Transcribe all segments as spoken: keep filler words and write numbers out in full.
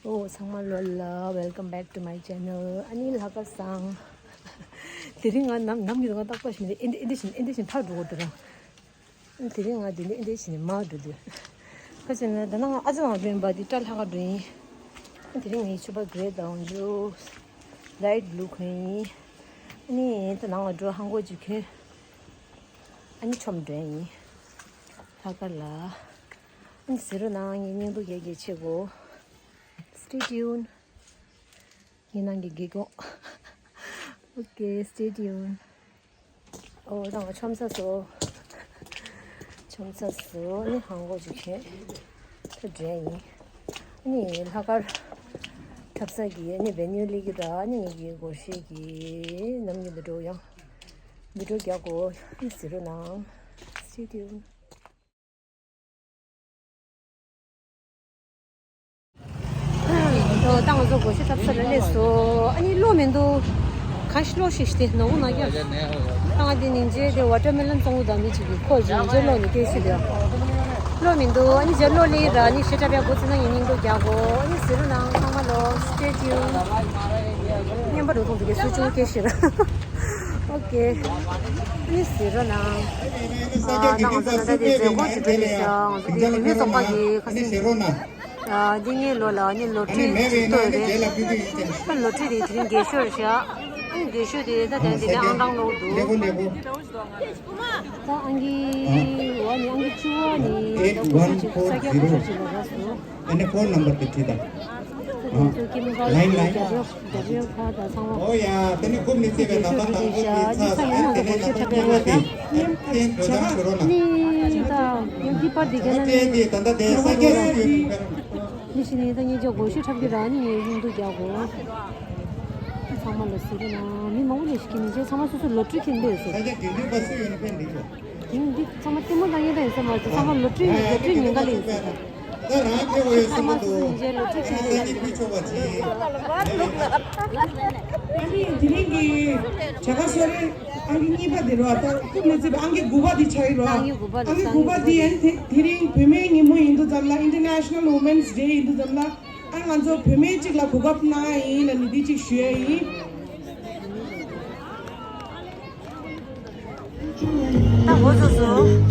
ཨོ་ཚང་མ་ལོ་ལ། Welcome back to my channel. ཨ་ནི་ལྷག་དཀར་བཟང་། དེ་རིང་ང་ནམ་ནམ་གྱི་ང་ཏག་ཏག་ཞིག་མི་འདུག་ཨེ་འདི་ཨེ་འདི་བཞིན་ཨེ་འདི་བཞིན་ཐག་འགྲོ་གི་འདུག་ར། དེ་རིང་ང་དེ་འདི་ཨེ་འདི་བཞིན་མ་འགྲོ་འདུག་ཁ་ཅིག་ན་ད་ནང་ཨ་ཅག་ལང་འགྲོ་ཡིན་པ་འདི་སྐྲ་ལྷག་ག་འགྲོ་ཡིན། དེ་རིང་ངའི་ཕྱུ་པ་གྷེ་རེ་དང་ཇུ་ལའིཊ་བྷུ་ལུ་གོན་ཡིན། ཨ་ནི་ད་ནང་ལ་འགྲོ་ཧང་གོ་ཅིག་གྱོན། ཨ་ནི་ཆོམ་འགྲོ་ཡིན། ལྷག་དཀར་ལ། ཨ་ནི་ཟེར་རོ་ནང་ངའི་སྙིང་སྡུག་རྒྱག་རྒྱག་བྱེད་གོ། Stay tuned. ངའི་ནང་གི་རྒན་གོག Okay, stay tuned. ཨོ་ད་ང་ཆོམ་ཚར་སོང་། ཆོམ་ཚར་སོང་། ཨ་ནི་ཧང་གོ་ཅིག་གྱོན། ད་འགྲོ་ཡིན། ཨ་ནི་ལྷག་དཀར་འཁྲབ་ས་གི་ཨ་ནི་venue སླེབས་ཀྱི་ར། ཨ་ནི་ངེད་ཀྱི་སྒོར་གཞས་ཀྱི་ནམ་རྒྱུན་འདི་འགྲོ་ཡང་འདི་འགྲོ་རྒྱག་གོ། ཨ་ནི་ཟེར་རོ་ནང་། Stay tuned. ད་ང་ཚོ་སྒོར་གཞས་འཁྲབ་ས་ལ་སླེབས་སོང་། ཨ་ནི་གློག་མི་འདུག་གང་ཞིག་གློག་ཞིག་སྟེ་ནོར་བུ་ནག་རྒྱ། ད་ང་འདི་ཉིན་རྗེས་དེ་ཝ་ཊར་མེ་ལོན་བཙོང་གི་དང་མི་གཅིག་གིས་ཁོ་ཉིན་རྗེས་གློག་ནི་སྐྱེལ་ཤི་ལ། གློག་མི་འདུག་ཨ་ནི་རྗེས་གློག་སླེབས་ར། ཨ་ནི་གཞས་འཁྲབ་ཡག་འགོ་ཚུགས་ན་ངས་སྙིང་སྡུག་རྒྱག་གོ། ཨ་ནི་ཟེར་རོ་ནང་ཚང་མ་ལོ། Stay tuned. མཉམ་པ་རུ་མཐོང་འདུག་གས་སུ་ཅུང་སྐྱེལ་ཤི་ར། Okay. ཨ་ནི་ཟེར་རོ་ནང་། ཨ་ད་ང་ཚོ་ད་ལྟ་དེ་མཛད་སྒོ་ཅིག་འགྲོ་ནས་ཤག་ང་ཚོ་དེ་བུད་མེད་ཚོགས་པ་གི་ཁ་སང་། ཨ་འདི་ངའི་ལོ་ལ་ཨ་ནི་ལོ་ཊ་རི་ཅིག་ཐོབ་རེད། ཨ་ལོ་ཊ་རི་དེ་དེ་རིང་རྒས་ཤོས་རེད་ཤག་ཨ་ནི་རྒས་ཤོས་དེ་ད་དེ་དེ་ནས་ཨང་གྲངས་ལོག་འདུག་ད་ཨང་ཀི་འོ་ནི་ཨང་ཀི་བཅུ་བ་ནི་ད་ཁོ་ཚོ་ཅིག་ས་སྐྱ་ཁོ་ཚོ་ཅིག་ལ་རག་སོང་། ཨ་ནི་ཕོན་ནམ་བར་དེ་བྲིས་དང་། ད་དེ་ཚོ་ཀི་མི་ཀ་ལ་ལའིན་ལའིན། རྒྱབ་རེའུ་ཁ་དང་ཚང་མ། ཨོ་ཡ། དེ་ནི་ཁོ་མི་ཚེ་བའི་ནང་པ་དང་པོ་དེ་ཚ་ས་ཨ་ནི་དེ་ནས་ད་ཐོན་ཡོང་བ་དེ་ཐེན་དྲོ་དམ་ཤོ་རོ་ན། ནི་ད་ཡོད་ཀྱི་པར་དེ་ག་ན་ནི་དེ་ད་ལྟ་དེ་ས་སྐྱ་སུ་ཡོད་ཀྱི་པར། ནི་ཤི་ནི་ད་ངེད་ཅག་སྒོར་གཞས་འཁྲབ་ཀྱི་ར། ནི་ངས་སྙིང་སྡུག་རྒྱག་གོ། ཚང་མ་ལ་ཟེར་གི་ན་མི་མང་པོ་ནི་ཤི་གི་ནི་ཅེ་ཚང་མ་སོ་སོ་ལོ་ཊ་རི་ཁྱེར་འདོད་སོ། ས་སྐྱ་དགེ་འདུན་པ་སུ་ཡོད་ན་ཕན་འགྲིག་གོ། དེང་འདི་ཚང་མ་ལྟད་མོ་ལྟ་མཁན་ད་ཡིན་ས་མ་རེད། ཚང་མ་ལོ་ཊ་རི་ལོ་ཊ་རི་ཉེན་ཁ་ལ་ཡིན་ས་རེད། ད་རང་ཁེ་བོ་ཡོད་སྲིད་པ་འདུག་ཨ་ནི་ས་གཉིས་ཕུལ་ཆོག་པ་བྱེད། ཨ་ནི་དེ་རིང་གི་བྱ་དགའ་གསོལ་རས་ཨང་ཀི་གཉིས་པ་དེ་རེད་བ། ད་ཁུག་མི་ཚེ་ཨང་ཀི་དགུ་པ་དེ་ཆགས་ཡོད་རེད་བ། ཨང་ཀི་དགུ་པ་དེ་ཨ་ནི་དེ་དེ་རིང་བུད་མེད་ཉིན་མོ་ཡིན་དུས་ཙམ་ལ། International Women's Day ཡིན་དུས་ཙམ་ལ། ཨ་ང་ཚོ་བུད་མེད་ཅིག་ལ་གོ་སྐབས་གནང་ཡ་ཡིན་ལ་ནི་འདི་ཅིག་ཞུ་ཡ་ཡིན། ད་འགོ་ཚུགས་སོང་།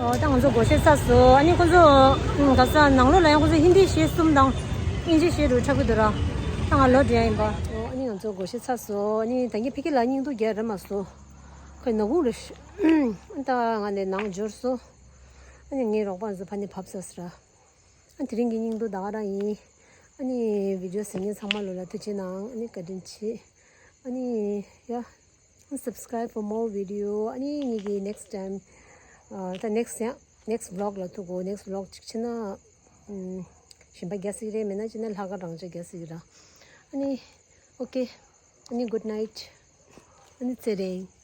ཨོ། ད་ང་ཚོ་སྒོར་གཞས་ཚར་སོང་། ཨ་ནི་ཁོ་ཚོ་ཨ་ག་ས་ནང་ལོགས་ལ་ཡང་ཁོ་ཚོ་ཧིན་དི་གཞས་གསུམ་དང་ཨིན་ཇི་གཞས་དྲུག་འཁྲབ་ཀྱི་འདུག་ར། ད་ང་ལོག་འགྲོ་ཡ་ཡིན་པ། ཨོ། ཨ་ནི་ང་ཚོ་སྒོར་གཞས་ཚར་སོང་། ཨ་ནི་ད་གིན་ཕ་གི་ལ་སྙིང་སྡུག་རྒྱག་རེད་མ་སོང་། ཁོས་ནག་ཁུང་རེད་ཤག་ད་ང་ནས་ནང་འབྱོར་སོང་། ཨ་ནི་ངའི་རོགས་པ་ཚོ་ཕ་ནས་བབས་ཚར་སོང་ར། ཨ། དེ་རིང་གི་སྙིང་སྡུག་ད་ག་རང་ཡིན། ཨ་ནི་བི་ཌི་ཡོ་གཟིགས་མཁན་ཚང་མ་ལོ་ལ་ཐུགས་རྗེ་གནང་། ཨ་ནི་བཀའ་དྲིན་ཆེ། ཨ་ནི་ཡ། Subscribe for more video. ཨ་ནི་ངེད་ཀྱི་next time ཨ། ད་next ཡ། next vlog ལ་ཐུག་གོ next vlog གཅིག་བྱས་ན། ཨམ། ཞིམ་པ་རྒྱག་སྲིད་རེད། མེད་ན་བྱས་ན་ལྷག་དཀར་རང་ཅག་རྒྱག་སྲིད་ར། ཨ་ནི་okay. ཨ་ནི་good night. ཨ་ནི་ཚེ་རིང་།